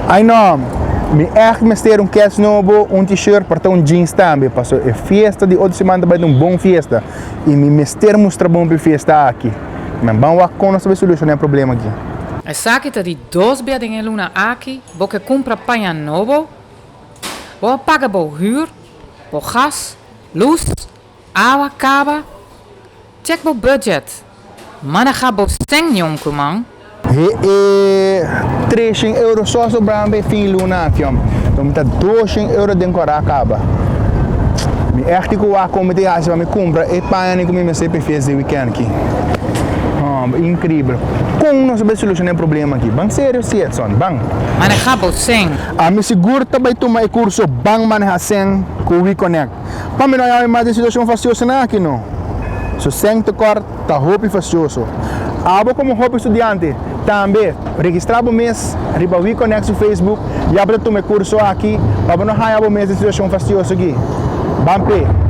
Ai no, mi echt mester un keds nobo, un t-shirt, por ta un jeans tambe, paso e fiesta di otro siman ta bai ta un bon fiesta y mi mester mustra bon p'e fiesta aki. Men ban wak kon nos ta bai soluciona e problema aki. Esaki ta di dos bia den e luna aki bo ke kumpra paña nobo? Bo a paga bo huur, bo gas, lus, awa kaba? Check bo budget. Maneha bo sèn yonkuman. He e treshen euro so a sobra mi pa e fin luna aki om. Enton mi ta doshen euro den kora kaba. Mi echt tin ku wak kon mi ta hasi pa mi kumpra e pañanan ku mi mester pa e fiesta di weekend aki. Homber, inkribel. Kon nos a bai solushona e problema aki? Ban serio si Edson, ban. Maneha bo sèn. Ami sigur ta bai tuma e kurso Ban Maneha Sèn ku WeConnect. Pa mi no yama mas den situashon fastiosonan aki no. Su sèn tekòrt ta hopi fastioso. Abo komo hopi studiante tambe registrá bo mes riba WeConnect su Facebook ya bo ta tuma e kurso aki pa bo no haña bo mes den situashon fastioso aki. Ban p'e!